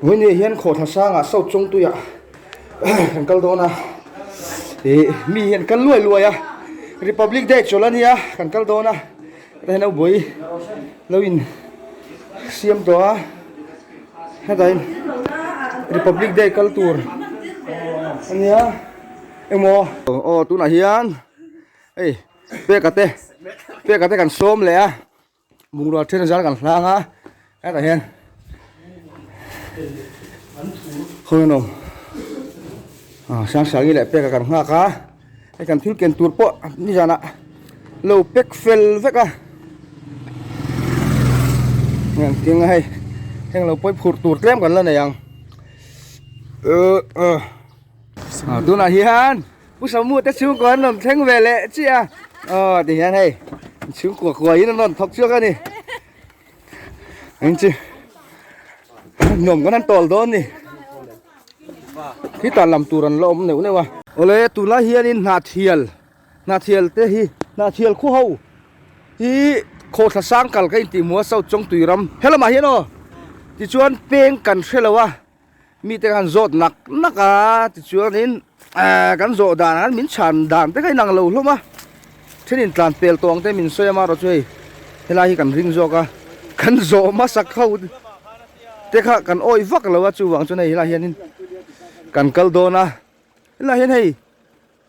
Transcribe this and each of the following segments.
Vawinia hian khawthla sangah South Chawngtuiah kan kal dawn a, ih mi hi an kal luai luai a, Republic Day chawlh a nia kan kal dawn a, hetah hian Aubawih lo in siam tawh a, hetah hian Republic Day kal tur a nia engmaw aw tunah hian hei peka te peka te kan sawm leh a. Bungrua then zar kan hlang a hetah hian khawi an awm ah Sangsangi leh peka kan nghak a hei kan thil ken tur pawh nizanah lo pack fel vek a heng ang tinga hei heng lo pawi phurh tur tlem kan la nei ang uh ah tunah hian. Pu Samu te chhungkua an rawn thleng ve leh chiah a, aw ti hian hei chhungkua kuaiin an rawn thawk chhuak a ni. Eng chi nuam kan han tawl dawn ni. Khitah lam tur an la awm neuh neuh a. Awle tunlai hianin Hnahthial Hnahthial te hi Hnahthial khu ho hi Khawthla sang kal ka intih hmu a South Chawngtui ram helamah hian aw tichuan peng kan hre lo a. Mite khan zawt nak nak a tichuanin ehh kan zawh dan ah min chhan dan te kha inang lo hlawm a thenin tlan pel tawng te min sawi a marawh chu hei helai hi kan ring zawk a kan zawh hmasak ho te kha kan awih vak lo a chuvang chuan hei helai hianin kan kal dawn a helai hian hei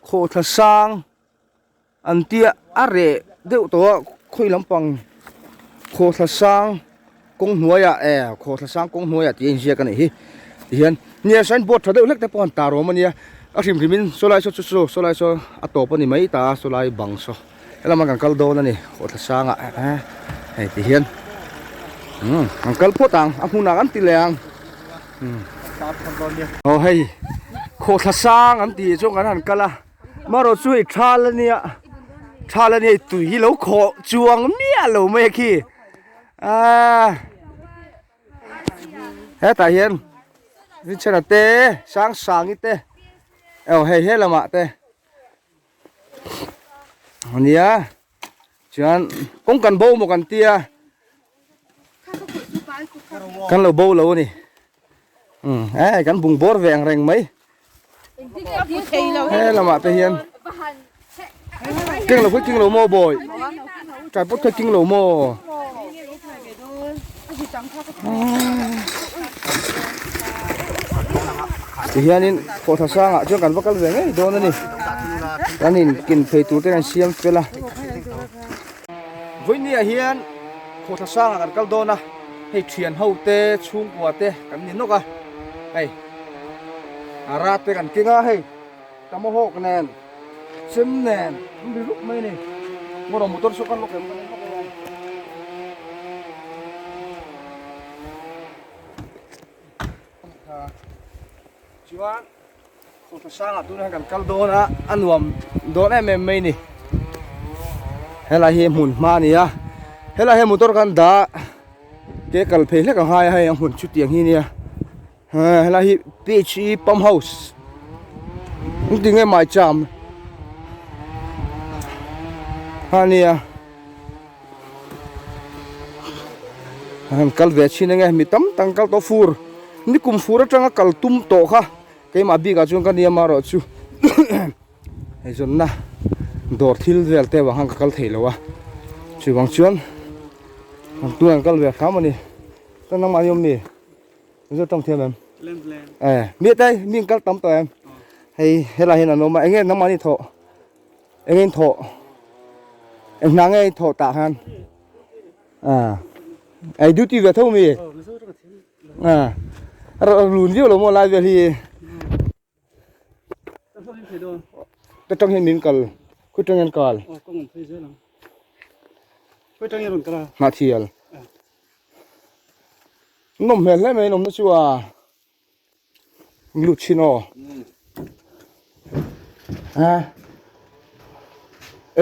khawhthla sang. An tia a reh deuh tawh a khawi lampang khawthla sang kawng hnuaiah e khawthla sang kawng hnuaiah tih a inziak a nih hi tihian nia sign board tha deuh hlek te pawh an tar awm a nia a hrim hrim in saw lai saw chu saw saw lai saw a tawp a ni mai ta a saw lai bang saw helama kan kal dawn a ni khawthla sangah hei tihian umm an kal phawt ang a hmunah kan ti leh ang umm aw hei khawthla sang an tih chuan kan han kal a. Marawh chu hei thal a nia thal a nia hei tui hi lo khawh chuang miah lo mai a khi aaa hetah hian Rinchhana te Sangsangi te aw hei he lamah te a nia chuan kawng kan bo maw kan tia kan lo bo lo a ni. Umm eh kan bung bawr ve ang reng mai he lamah te hian keng lo khawi king lo maw bawi tripod khawi king lo maw tihianin khawhthla sangah chuan kan va kal ve ngei dawn a ni kan in kin phei tur te kan siam fel a vawinia hian khawhthla sangah kan kal dawn a. Hei thian ho te chhungkua te kan ni nawk a hei a rat te kan keng a hei tomahawk nen chem nen an ri rup mai a ni ngaw motor saw kan lawk em kan en lawk ang. Chuan kawta sangah tunah hian kan kal dawn a a nuam dawn em em mai a ni helai hi hmun hma a ni a helai hian motor kan dah ke kal phei hlek a ngai a hei a hmun chu tiang hi a nia helai hi P_H_E pump house engtin nge maicham a nia. Han kal ve thin enge mi tam tak an kal tawh fur ni kum fur atanga kal tum tawh kha keimah bikah chuan ka nia marawh chu eizawnna dawr thil vel te vang khan ka kal thei lo a chuvang chuan an tunah an kal ve hram a ni chuan nangmah hi awm mi mizo tawng thiam em eh mi te mi an kal tam tawh em hei helai hian an awm a enge nangmah ni thawh. Eng in thawh eng hna nge in thawh tah khan ah ei duty ve tho mi ah lun viau lo maw lai vel hi ka tang hian min kal khawi tang hian kal hnah thial nawm hmel hle mai nawmna chu a. Lut thin aw. Ha.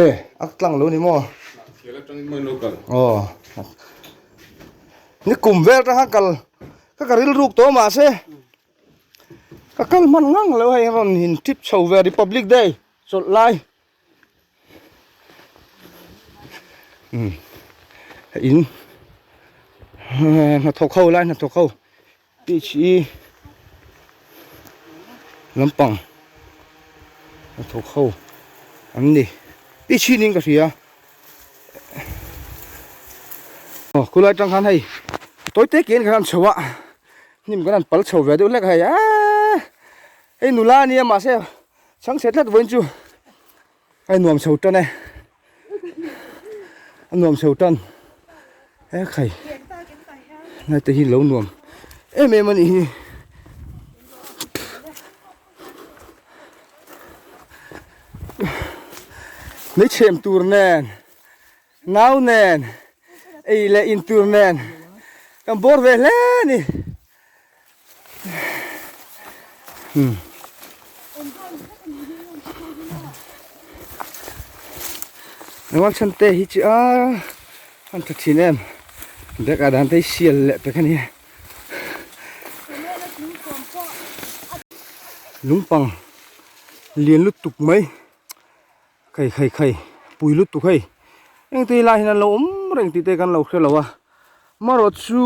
E, a tlang lo ni maw? Thial atangin maw in lo kal? Aw. Ni kum vel atang khan kal ka ka rilruk tawh mahse ka kal hman ngang lo hei rawn in trip chho ve Republic Day chawlh lai. In hnathawk ho lai hnathawk ho. Phe lampang hnathawk ho an ni phe niin ka hria aw khulai atang khan hei tawi te kein kan han chho a hnim kan han pal chho ve deuh hlek a hei aaa hei nula a nia mahse chhangchhe tlat vawiin chu a nuam chho tan e a nuam chho tan e khai lai te hi lo nuam em em a nih hi. Hmeichhem tur nen nau nen ei leh in tur nen kan bawr ve hle a ni. Engmah chhan te hi chu a an tha thin em bag ah dan te hi sial leh pek a ni lungpang lian lutuk mai. Khai khai khai pui lutuk hei engti lai hian an lo awm reng tih te kan lo hre lo a marawh chu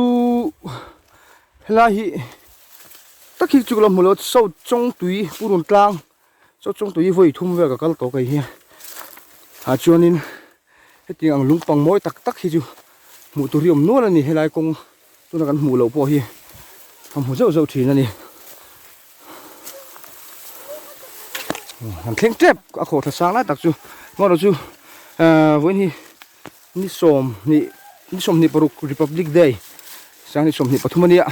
helai hi tak hi chu ka lo hmu lo saw chawngtui purun tlang saw chawngtui hi vawi thum vel ka kal tawh kei hi ah chuanin hetiang ang lungpang mawi tak tak hi chu hmuh tur hi awm nual a ni helai kawng tuna kan hmuh loh pawh hi ka hmu zeuh zeuh thin a ni. An thleng tep a khawh thla sang lai tak chu ngaw chu vawiin hi ni sawmhnih ni 25 Republic Day sang ni 23 a nia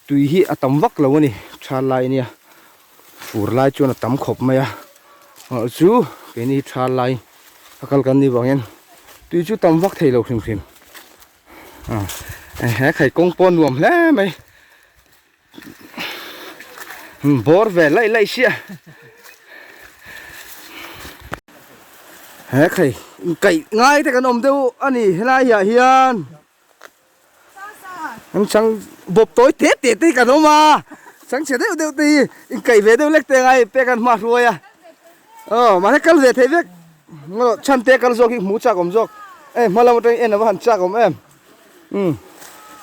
tui hi a tam vak lo a ni tha lai a nia fur lai chuan a tam khawp mai a ngaw chu keini hi tha lai a kal kan nih vang hian tui chu tam vak thei lo hrim hrim he khai kawng pawh a nuam hle mai. Bawr ve laih laih sia he khai kaih ngai te kan awm deuh a ni helai ah hian an chang bawp tawi te te te hi kan awm a chang chhe deuh deuh te hi inkaih ve deuh lek te ngai pek an hma hruai a aw mahse kal ve thei vek chhan te kal zawk hi hmu chak awm zawk hei hma lam atangin en a va han chak awm em. Umm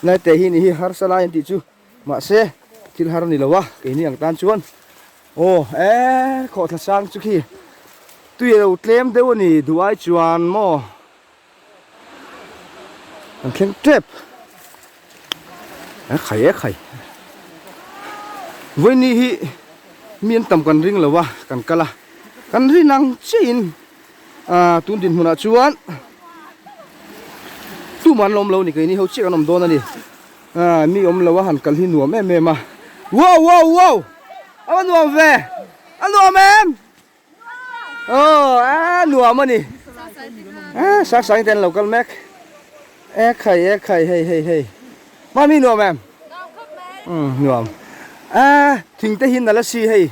lai te hi ni hi harsa lai an tih chu mahse thil har a ni lo a keini ang tan chuan aw e khawhthla sang chu khi tui a lo tlem deuh a ni duh ai chuan maw an thleng tep e khai e khai vawiini hi mi an tam kan ring lo a kan kal a kan rin ang chiahin. Ah tun dinhmunah chuan tumah an la awm lo a ni keini ho chiah kan awm dawn a ni ah mi awm lo a han kal hi nuam em em a wow wow wow a va nuam ve a nuam em aw a nuam a ni ah sang sang te an lo kal mek e khai e khai hei hei hei mami nuam em umm nuam ah thing te hi nalh a si hei.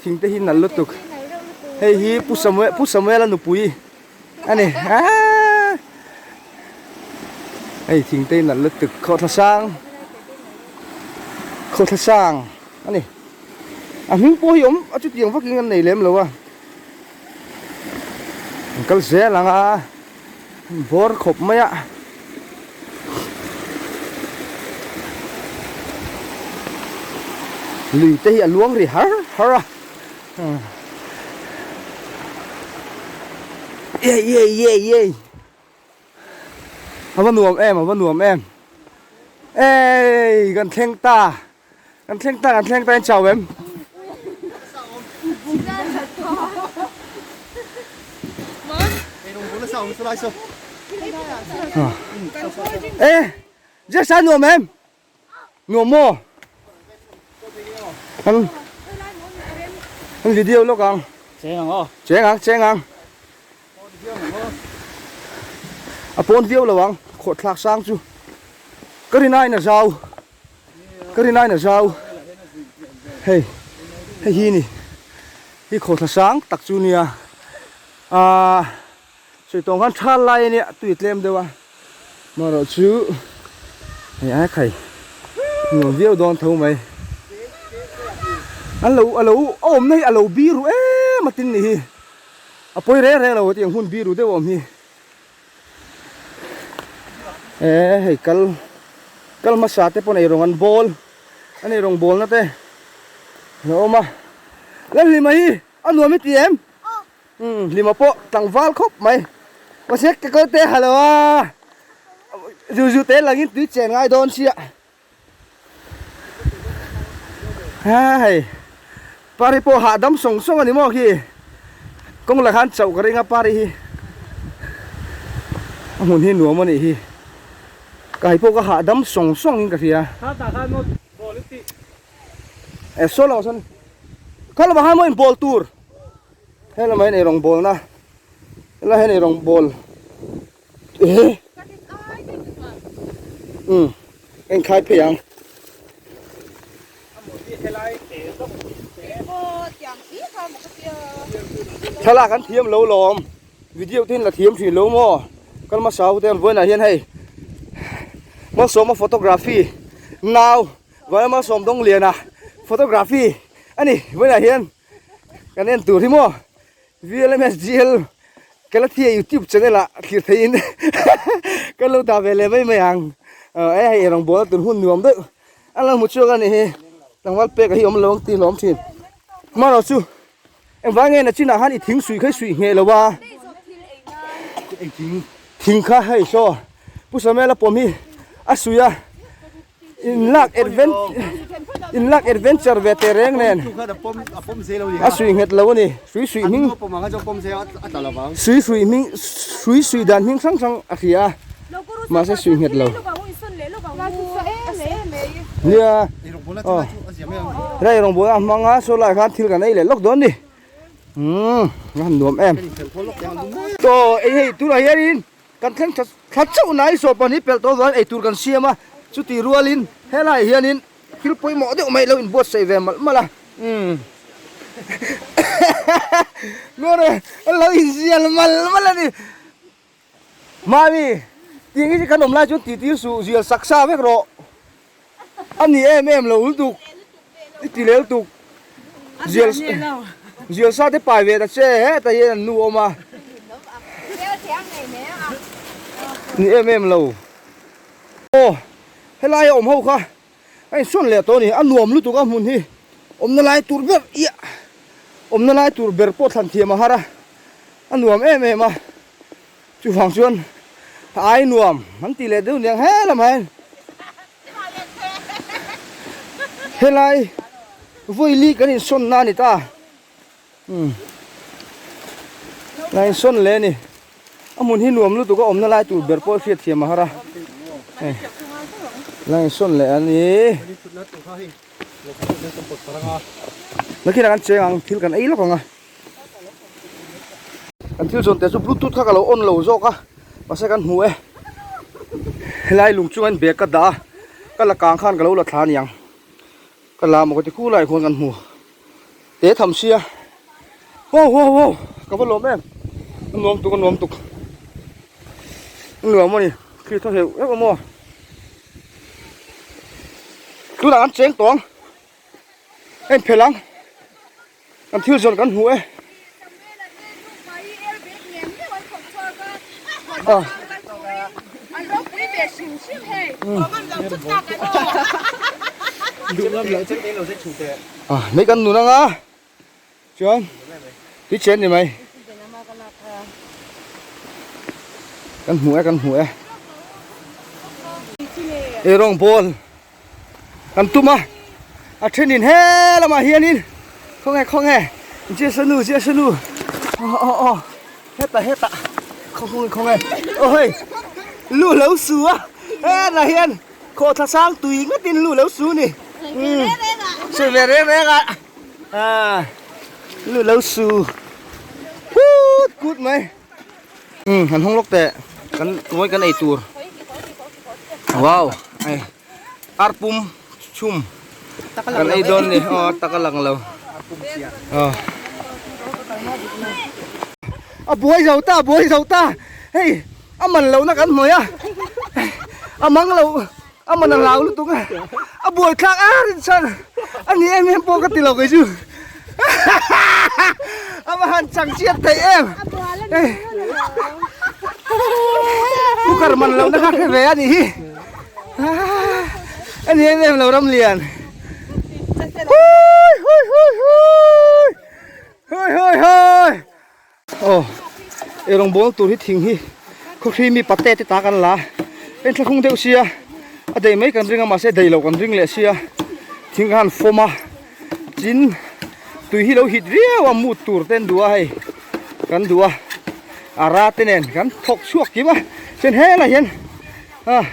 Thing te hi nalh lutuk. Hei hi Pu Samuel Pu Samuela nupui a ni. Hei thing te hi nalh lutuk khawhthla sang khawhthla sang a ni. A hming pawh hi awm a chutiang vakin an nei lem lo a. An kal zel ang a bawr khawp mai a. Lui te hi a luang ri har har a Yey yey yey yey A va nuam em a va nuam em Ey kan thleng ta kan thleng ta kan thleng ta in chau em Ê Jackson nuam em Nuam maw? An an video lawk ang. Cheng ang aw. Cheng ang, cheng ang. A pawn viau lo ang, khawh thlak sang chu. Ka rin aiin a zau. Ka rin aiin a zau. Hei, hei hi ni. Hi khawh thla sang tak chu nia. Ahh. Sawi tawng khan thal lai a nia tui a tlem deuh a marawh chu hei ai khai nuam viau dawn tho mai an lo a lo a awmna hi a lo biru em a tin ni hi a pawi reng reng lo hetiang hun biru deuh a awm hi e hei kal kal hmasa te pawn eirawng an bawl. A nei rawngbawlna te a lo awm a. Lalhlima hi a nuam i ti em? Umm Hlima pawh tlangval khawp mai. Mahse kekawr te ha lo a, zu zu te langin tui chen ngai dawn sia. Hei Pari pawh hahdam sawng sawng a ni maw khi. Kawng la khan chauh ka ring a Pari hi. A hmun hi nuam a nih hi. Ka hei pawh ka hahdam sawng sawng in ka hria. E saw lamah sawn kha lamah khan maw in bawl tur. He lamah hian eirawng bawlna helai hian eirawng bawl eh umm a inkhai phei ang. Thlalak an thiam lo lawm video te hian la thiam thin lo maw kal hmasa ho te an vawiinah hian hei Malsawma photography nau Vanlalmalsawm Dawngliana photography a ni vawiinah hian. Kan en tur hi maw VLMSGL Kalathia youtube channel ah thlir theihin kan lo dah ve leh mai mai ang e hei rawng bawl tur hun nuam deuh an lo hmu chhuak a nih hi tlangval pek a hi awm lo ang tih hlawm thin marawh chu engvang nge nachinah khan i thing suih kha i suih ngheh lo a thing kha hei saw Pu Samuel-a pawm hi a suih a. In lak in lak adventure ve teh reng nen a suih nghet lo a ni sui suih hming sui suih hming sui suih dan hming hrang hrang a hria a mahse suih nghet lo nia aw helai rawngbawlna a hmang a saw lai khan thil kan ei leh lawk dawn a ni umm a han nuam em chaw ei hei tunah hianin. Kan thleng tha thla chauh nai saw pahnih pelh tawh avangin eitur kan siam a, chutih rualin helaiah hianin thil pawimawh deuh mai lo inbuatsaih ve malh malh a, umm Ngawr a lo inzial malh malh a ni. Mami, tiang hi kan awm lai chuan tih tir suh, zial sak sa vek rawh. A ni em em lo lutuk, i ti lel tuk. Zial zial sa te pai ve ta che hetah hian an nu awm a. Ni em em lo. Aw helai a awm ho kha a insawn leh tawh a ni, a nuam lutuk a hmun hi awmna lai tur ber iah awmna lai tur ber pawh thlan thiam a har a, a nuam em em a. Chuvang chuan ai nuam an tih leh deuh niang he lamah hian helai vawi kan insawn na a ni ta umm la insawn leh a ni a hmun hi nuam lutuk a awmna lai tur ber pawh hriat thiam a har a hei la insawn leh a ni nakhinah kan cheng ang thil kan ei lawk ang a. Kan thil zawn te chu bluetooth kha ka lo on lo zawk a mahse kan hmu e helai lung chungah hian bag ka dah a ka la kang khan ka lo la thla aniang ka la maw ka ti khu lai khuan kan hmu te tham sia wow wow wow ka va lawm em a nuam tuk a nuam tuk a nuam a ni thli thaw heuh heuh a maw tunah kan cheng tawng a inphelh ang. Kan thil zawn kan hmu e. Ah, mai kan nun anga. Chuan ti chen ni mai. Kan hmu e, kan hmu e. Eirawng bawl Kan tum a, a thenin he lamah hianin khawnge khawnge Jesu nu Jesu nu aw aw aw hetah hetah khawnge khawnge aw hei lu lo su a hetah hian khawhthla sang tui ngatin lu lo su ni umm sawi ve reng reng a ah lu lo su phut kut mai umm han hawng lawk teh kan ngawi kan ei tur wow hei. Ar pum chhum kan ei dawn ni aw tak a lang lo aw a buai zo ta a buai zo ta hei a man lohna kan hmawih a a mang lo a man a hlau lutuk a a buai thlak a rinchhan a ni em em pawh ka ti lo kei chu a va han chang chiat theih em hei cooker man lohna kha hre ve a nih hi. Ani em em lo ram lian. Eirawng bawl tur hi thing hi khawhri mi pate te ta kan la a inthlahrung deuh sia a dei mai kan ring a mahse dei loh kan ring leh sia thing khan fawm a tin tui hi lo hit riau a mut tur te an duh a hei kan duh a a ra te nen kan thawk chhuak kim a chuan helaiah hian ah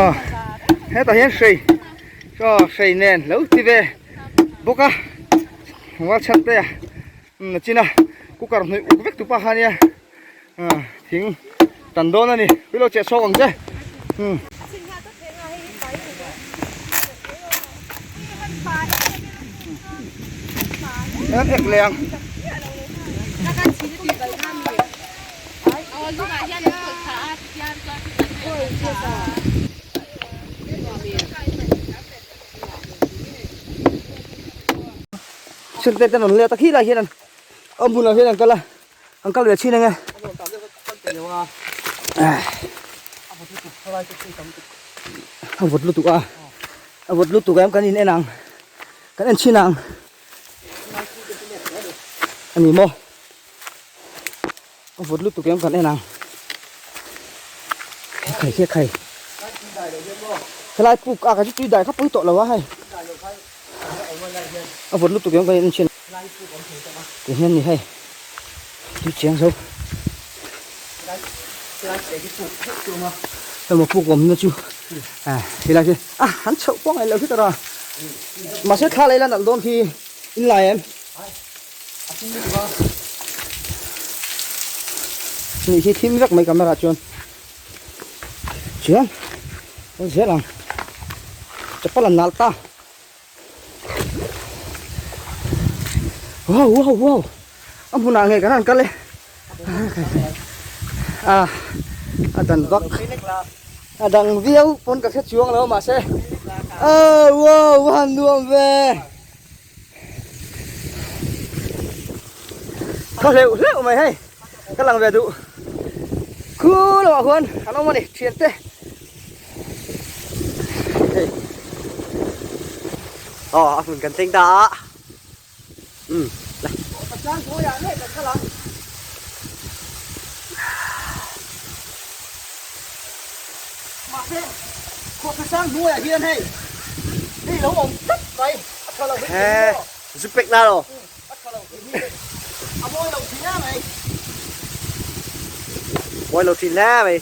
ah hetah hian hrei aw hrei nen lo ti ve bawk a val chhan te a nachin a cooker hnawih uk vek tu pa kha ania ah thing tan dawn a ni pui lo cheh chhawk ang che umm. Ek leh ang. Sente ten an let a khi lai hian an a hmunah hian an kal a an kal ve thin ang e a vawt lutuk a a vawt lutuk em kan in en ang kan en chhin ang a ni maw. A vawt lutuk em kan en ang. Khai khi khai. Helai puk a ka chu tui dai kha pui tawh lo a hei. A vawt lutuk em kan en thin. Ti hian ni hei. Tui chiang zo. Hema puk awm na chu a helai khi a han chhoh pawh ngaih loh khi tawrh a. Mahse thla leh ila nalh dawn khi in lai em. Nih hi thim vek mai camera chuan chuan kan zel ang chapal an nal ta wow wow wow a hmunah ngei kan han kal e a a dan vak a dang viau pawn ka hre chuang lo mahse oh wow a han nuam ve. Kha hleuh hleuh mai hei ka lang ve duh khu lamah khuan an awm a ni thian te hei aw a hmun kan thleng ta a um la Mahse khuahkhasang hnuaiah hian hei hei lo awm tlat mai. He zu pek na lo. Mawi lo thin hle mai.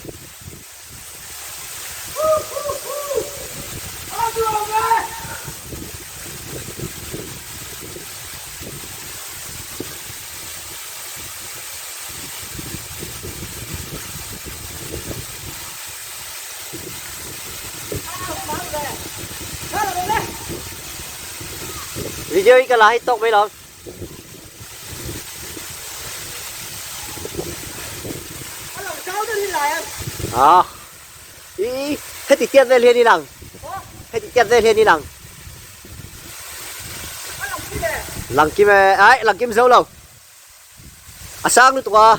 Video hi ka la hi tawk mai lo. À. Ý, hết thì tiết về liền đi lằng. Hết thì tiết về liền đi lằng. Lằng kim ấy, lằng kim dâu lâu. A sang lutuk a.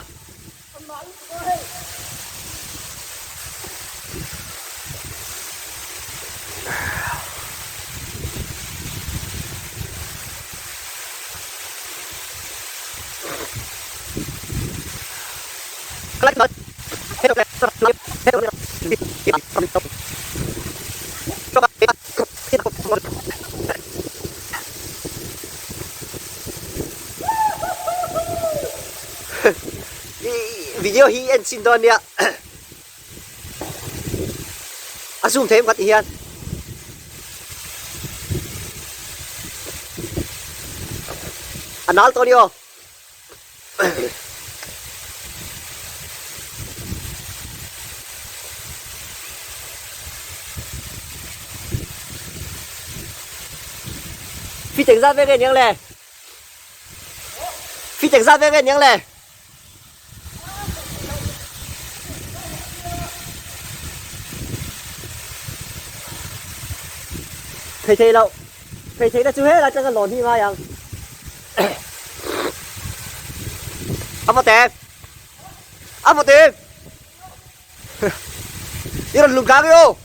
Video hi en chin dawn nia a zoom thei em ka ti hian a nal tawh a ni aw. Phi cheng zat ve nge niang le? Phi cheng zat ve nge niang le? Thei thei lo. Thei thei na chu helai tanga lawn hi ngai ang. A va tem. A va tem. I rawn lung kang i aw.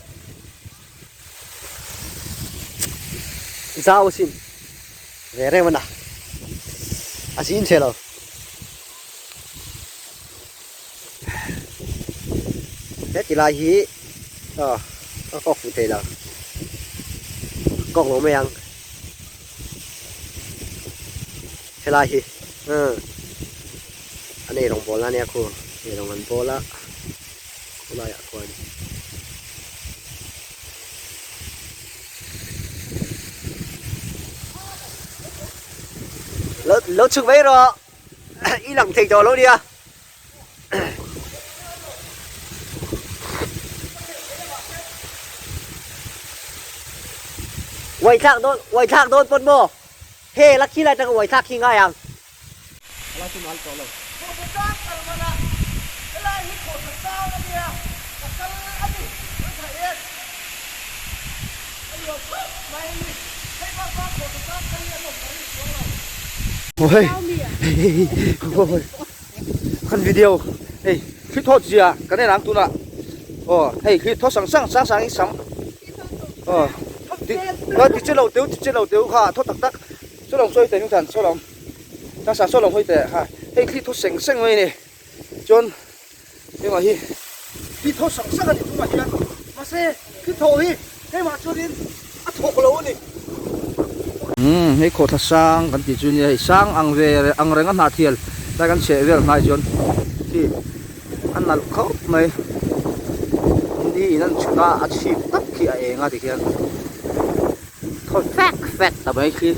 Zau sin. Ve reng mana. A zin che lo. He ti lai hi aw ka kawk fuh thei lo kawk lo mai ang helai hi umm an ei rawng bawl ania khu ei rawng an bawl a khulaiah khuan. Lo lo chhuk mai rawh i lang thei tawh lo nia. Uai thlak dawn uai thlak dawn pawn maw he la khi lai atanga uai thlak khi ngai ang. Kan video hei thli thawt zia kan en ang tunah aw hei thli thaw sang sang sang sang in sam aw ti ti che lo teu ti che lo teu kha thaw tak tak saw lawm sawi teh hming than saw lawm sang sang saw lawm hawi teh ha hei thli thaw seng seng mai a ni chuan hengah hi thli thaw sang sang a ni tunah hian mahse thli thaw hi hengah chuanin a thawk lo a ni. Umm hei khawthla sang kan tih chu nia hei sang ang ve ang reng a hnahthial lai kan chheh vel hnai chuan khi a nalh khawp mai ni in an chhun a a chhip tak khi a eng a tikhian thaw fek fek ta mai khi.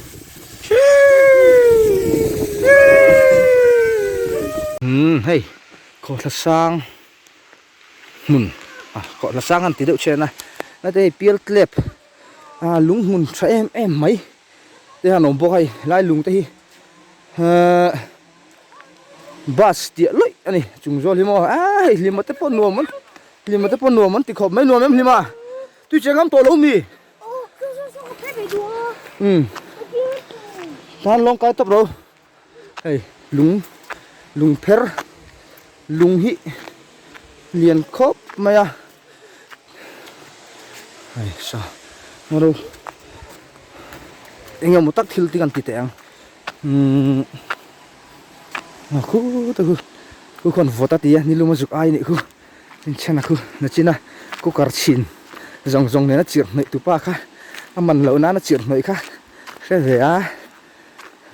Umm hei khawthla sang hmun ah khawhla sang han ti deuh chen a heta hei pial tlep ah lung hmun tha em em mai te han awm bawk a hei lai lung te hi ahh bus tiah lawih a ni chung zawl hi maw ah hei hlima te pawh nuam an hlima te pawh nuam an ti khawp mai nuam em hlima tui cheng ngam tawh lo mi umm tan lawng kai tawp ro. Hei lung lung pher lung hi lian khawp mai a hei sa ro eng emaw tak thil te kan ti teh ang umm a khu te khu khu khawn vawt a ti a nilum a zuk ai anih khu inchhen a khu nachin a cooker chhin zawng zawng nen a chirh hnawih tupa kha a man loh nan a chirh hnawih kha hre ve a.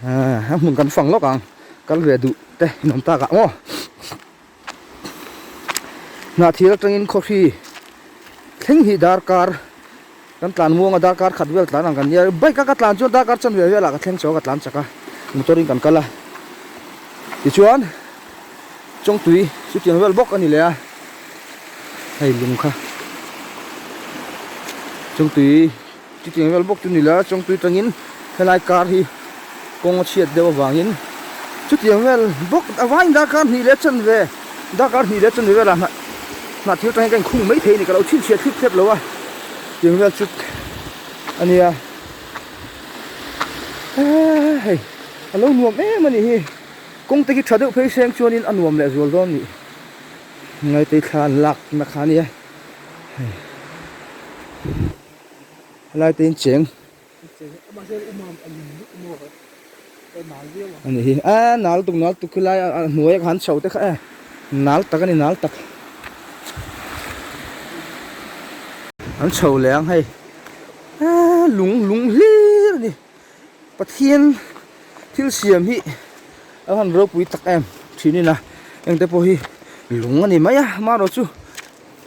A hmun kan fang lawk ang kal ve duh te in awm tak ah maw hnahthir atangin khawhri thleng hi darkar kan tlan muang a darkar khat vel tlan ang kan nia bike a ka tlan chuan darkar chanve velah ka thleng chho a ka tlan chak a motor in kan kal a tichuan chawngtui chutiang vel bawk a ni leh a hei lung kha chawngtui. Chutiang vel bawk chu ni la chawngtui tangin helai kar hi kawng a chhiat deuh avangin chutiang vel bawk avangin darkar hnih leh chanve darkar hnih leh chanve velah hnah hnah thil tangin ka inkhung mai thei a ni ka lo chhinchhiah thlip thlep lo a tiang vel chu a nia eee hei a lo nuam em a nih hi kawng te khi tha deuh phei seng chuanin a nuam leh zual dawn a nih ngaitei thla an lak na kha a nia hei. Helai te in cheng ani hi a nal tuk nal tuk khilai a hnuai a han chho te kha e nal tak ani nal tak an chho leh ang hei a lung lung hlir ani Pathian thil siam hi a han ropui tak em thin in a engte pawh hi lung ani mai a amaherawhchu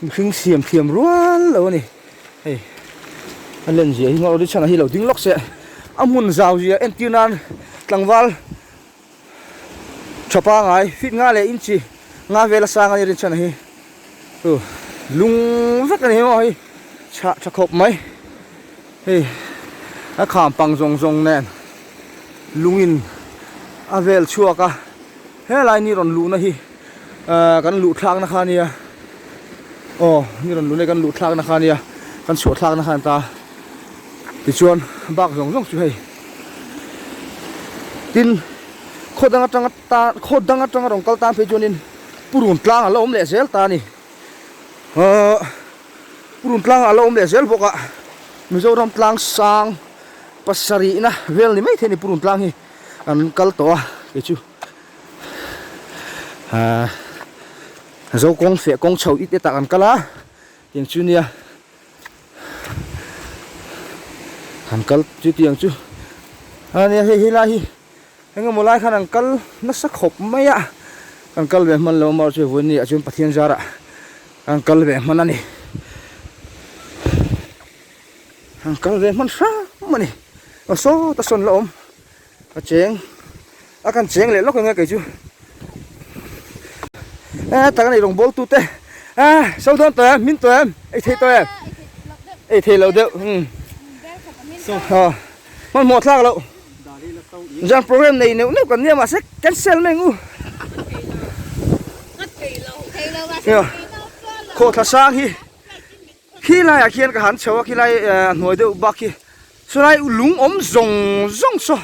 Mihring siam thiam rual lo a ni. Hei a len zia hi ngaw chhan hi lo ding lawk se a hmun zau zia entir nan tlangval tha pangai feet nga leh inchi nga vel a sang a ni rin chhan hi chu lung vek a ni maw hei chhah tha khawp mai hei a kham pang zawng zawng nen lungin a vel chhuak a helai ni rawn luhna hi. Ahh kan luh thlakna kha ania aw ni rawn luh na hi kan luh thlakna kha ania kan chhuah thlakna kha ani ta tichuan bak zawng zawng chu hei tin khaw dang atanga tan khaw dang atanga rawn kal tan phei chuanin purun tlang a la awm leh zel ta a ni ahh purun tlang a la awm leh zel bawk a Mizoram tlang sang pasarihna vel ni maithei a ni purun tlang hi an kal tawh a kei chu. Zo kawng feh kawng chho it etah kan kal a tiang chu nia kan kal chu tiang chu a nia hei helai hi eng emaw lai khan an kal nasa khawp mai a kan kal ve hman lo amaherawh chu vawiin ni ah chuan Pathian zarah kan kal ve hman a ni kan kal ve hman hram a ni aw sawta sawn la awm Ka cheng a kan cheng leh lawk enge kei chu e tak ani rawng bawl tu te a so dawn tawh em hmin tawh em ei thei tawh em ei thei lo deuh um hmanhmawh thlak loh zan program nei neuh neuh kan nia mahse cancel mai ang u khawhthla sang hi khi laiah khian ka han chho a khi lai hnuai deuh bak hi Chulai lung awm zawng zawng saw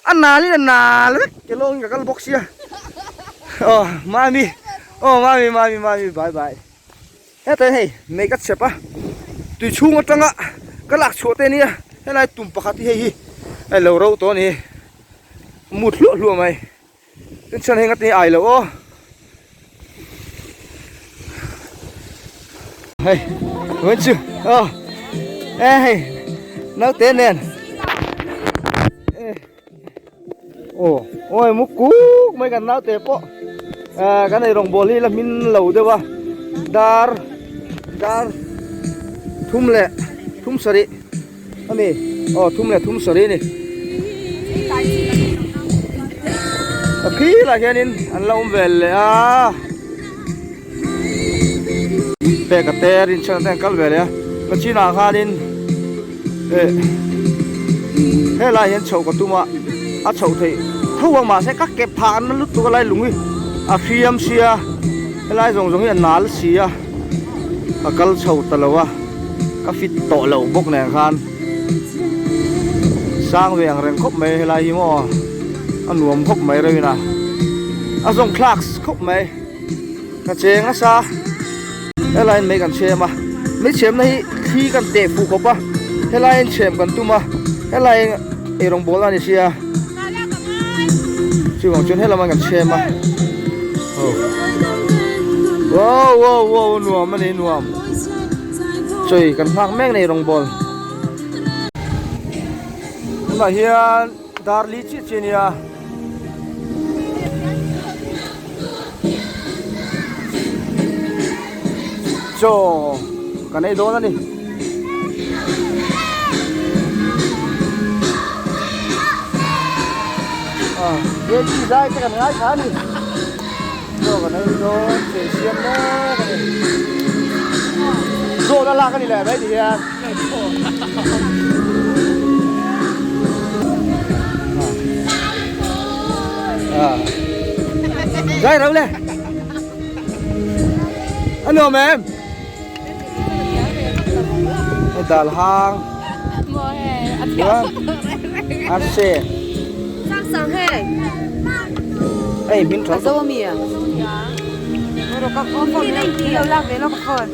a nal in a nal vek ke lawngin ka kal bawk sia aw mami aw mami mami mami bye bye hetah hian hei mei ka chhep a tui chhung atanga ka lak chhuah te ania helai tum pakhat hi hei hi a lo ro tawh a ni mut hluah hluah mai. Tin chuan heng ati ai lo aw. Hei, wen chu. Oh. Eh hei. Nau te nen. Eh. Oh, oi mu kuk mai kan nau te pawh. Eh kan ei rawng bawl hi la hmin lo deuh a. Dar dar thum leh thum sarih. Ani aw thum leh thum sarih a ni a khirah hianin an la awm vel leh a peka te rinchhan te an kal ve leh a ka chinah khanin eh helai hian chhoh ka tum a a chhoh theih tho ang mahse ka ke phah na lutuk a lai lung hi a hriam sia helai zawng zawng hi a nal si a. Ka kal chho ta lo a, ka fit tawh loh bawk nen khan sang ve ang reng khawp mai helai hi maw a nuam khawp mai reuhin a, a zawng thlak khawp mai ka cheng nasa helai in mei kan chhem a mei chhem na hi thli kan teh fuh khawp a helai in chhem kan tum a helai eirawng bawl a ni sia. Chuvang chuan helam ah kan chhem a wow wow wow nuam a ni nuam chawi kan nghak mek nei rawngbawl tunah hian dar li chiah chiah a nia. Chaw kan ei dawn a ni. Veti zai te kan ngai kha a ni. Chaw kan ei dawn chei siam mek a ni. Zawhna lak a ni leh mai ti hian. Zai rau le. A nuam em? Dal hang. A se. Sang sang he. Ei min tho. Zo mi à. Ro ka phone phone lo lak ve lo ka phone.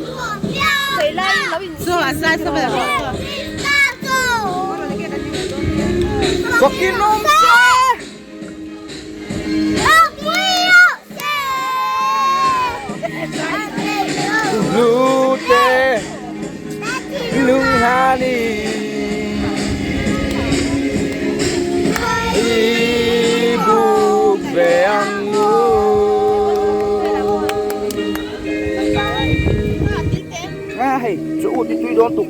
Fucking awm se. Hlute lunghani i buk ve ang u. A hei chu u ti tui dawn tuk.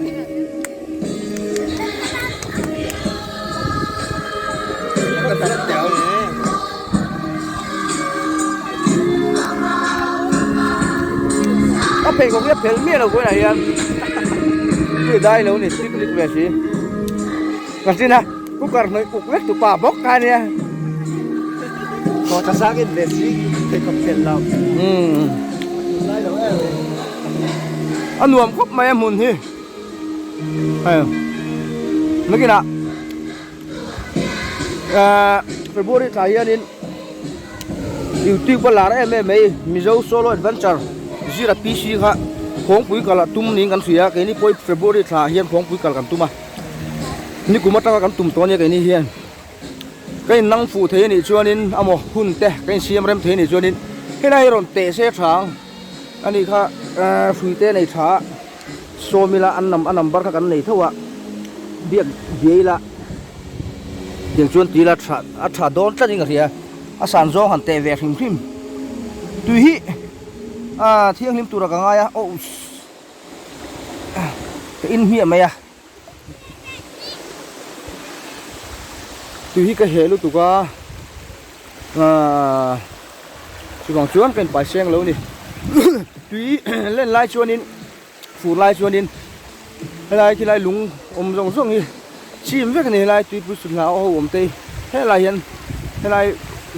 A pheikhawk hi a phel miah lo vawiinah hian tui dai lo ni tik lik ve si ka hrin a cooker hnawih uk vek tu pa bawk kha ania Thaw tha sang in ve si pheikhawk phel lo dai lo em a nuam khawp mai a hmun hi hei nakinah ahh February thla hianin youtube a lar em em mai Mizo solo adventure zira PC kha Phawngpui kal a tum niin kan hria keini pawh hi February thla ah hian Phawngpui kal kan tum a nikum atanga kan tum tawh ania keini hian ka in nang fuh thei anih chuanin amaw hun te ka insiam rem thei anih chuanin helai hi rawn teh se tha ang. Ani kha hrui te nei tha a, sawm ila an a number kha kan nei tho a, biak bia ila tiang chuan tui ila tha a tha dawn tlat in ka hria, a san zawng han teh ve hrim hrim. Tui hi a thianghlim tura ka ngai a, ohh ka in hmiah mai a. Tui hi ka heh lutuk a ahh chuvang chuan ka inpai seng lo a ni tui len lai chuanin fur lai chuanin helai khilai lung awm zawng zawng hi chim vek a ni helai tuipui sut hna ho awm te hi helai hian helai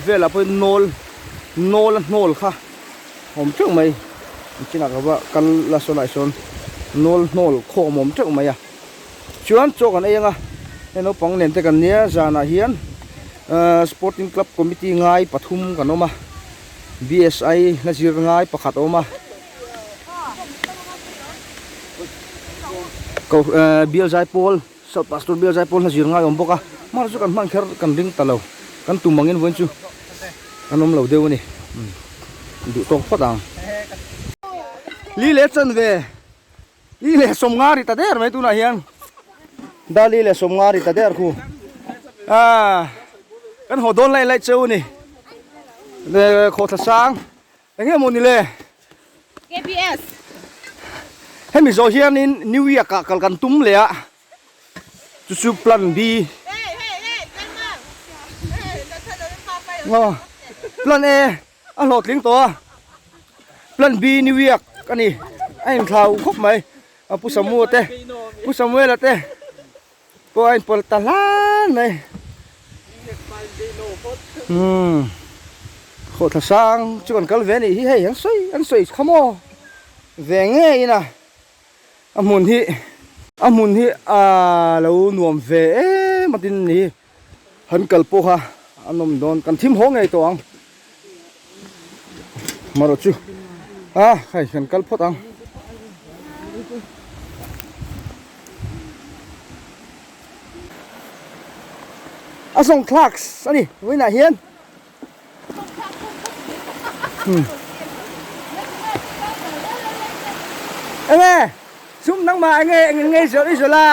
velah pawh hian nawl nawl a hnawl kha. Awm teuh mai chinah ka va kal la saw lai sawn nawl hnawl khawm awm teuh mai a chuan chaw kan ei anga hei naupang nen te kan nia zanah hian ahh sporting club committee ngai pathum kan awm a B_S_I hla zir ngai pakhat a awm a ko ehh bial zai pawl south pastor bial zai pawl hla zir ngai a awm bawk a hmanah chu kan hman kher kan ring ta lo kan tum angin vawiin chu an awm lo deuh a ni duh tawk phawt ang li leh chan ve li leh sawmnga ri ta der mai tunah hian dali leh sawmnga ri ta der khu ah kan haw dawn lai lai cheu a ni khawhthla sang eng nge maw ni le KBS hemi zawh hianin New York ah kal kan tum leh a chu chu plan B aw plan A a hlawhtling tawh a plan B New York a ni a inthlau khawp mai a pu Samu te pu Samuela te pawh a inpawlh ta hlan mai umm khawhthla sang chu kan kal ve a nih hi hei an sawi an sawi kha maw ve ngei in a. A hmun hi a hmun hi a lo nuam ve em a tin ni han kal pawh kha a nawm dawn kan thim haw ngei tawh ang marawh chu a hei kan kal phawt ang. A zawng thlak a ni vawiinah hian. Enge sum nangmah enge eng nge zawrh i zawrh a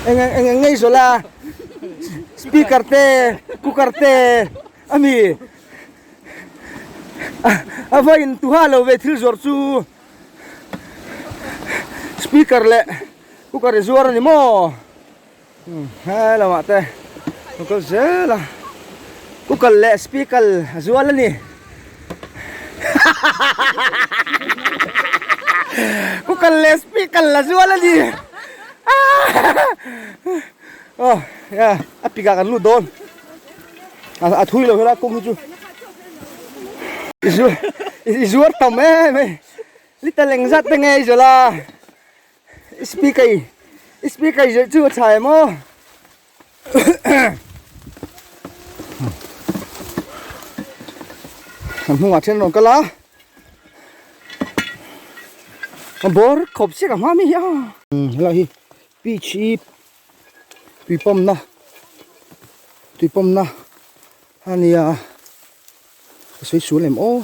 eng eng nge i zawrh a speaker te cooker te ami a va in tuha lo ve thil zawrh chu speaker leh Cooker i zuar a ni maw? He lamah te ka kal zel a cooker leh speaker a zual a ni cooker leh speaker a zual a ni aw ya a pikah kan lut dawn a thui lo helai kawng hi chu i zuar tam em em little engzat te nge i zawlh a. Speaker i speaker i chu a tha em aw an hnungah then rawn kal a a bawr khawp chiah ka hma mi hi a helai hi pitch hi tui pawmna tui pawmna a nia ka sawi sual em aw.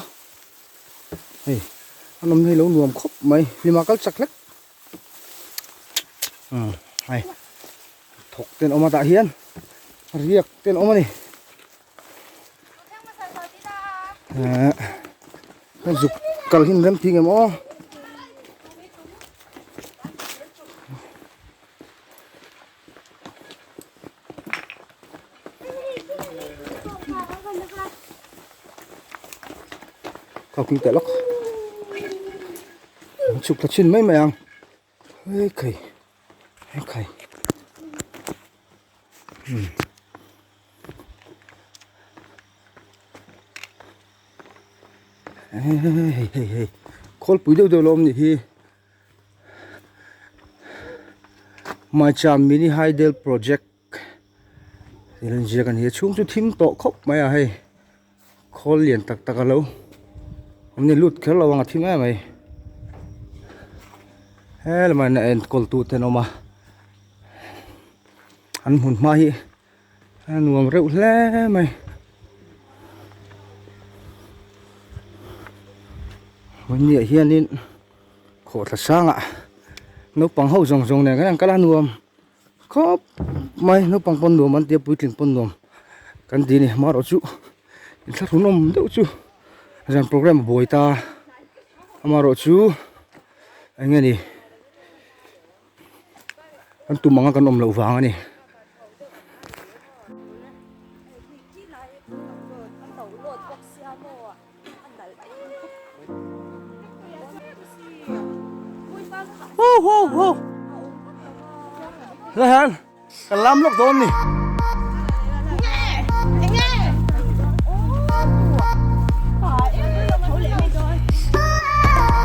Hei a nawm hi lo nuam khawp mai hlima kal chak hlek umm hei thawk ten awm a tah hian riak ten awm a ni ehh ka zuk kal hi an rem thing em aw. Ka kung teh lawk an chhuk thla chhin mai mai ang hei khai hei khai umm hei hei hei khawlpui deuh deuh lo awm nih hi. Maicham mini hydel project tih an inziak a ni a chhung chu thim tawh khawp mai a hei khawl lian tak tak alo awm ni lut kher lo ang a thim em mai helama in a enkawl tu te an awm a an hmun hma hi. A nuam reuh hle mai. Hmaniah hianin khawhthla sangah naupang ho zawng zawng nen khan an kal a nuam khawp mai naupang pawn nuam an tia puitling pawn nuam kan ti a ni amaherawh chu inthlahrunawm deuh chu zan programme a buai ta amaherawh chu eng nge ni kan tum anga kan awm loh vang a ni. Ho ho ho Lai hian kan lam lawk dawn ni.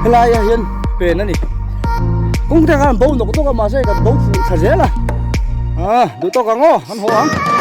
Helai ah hian pen a ni. Kawng te khan bo nawk nawk a mahse kan bo fuh thla zel a. Ah duh tawk ang aw an haw ang.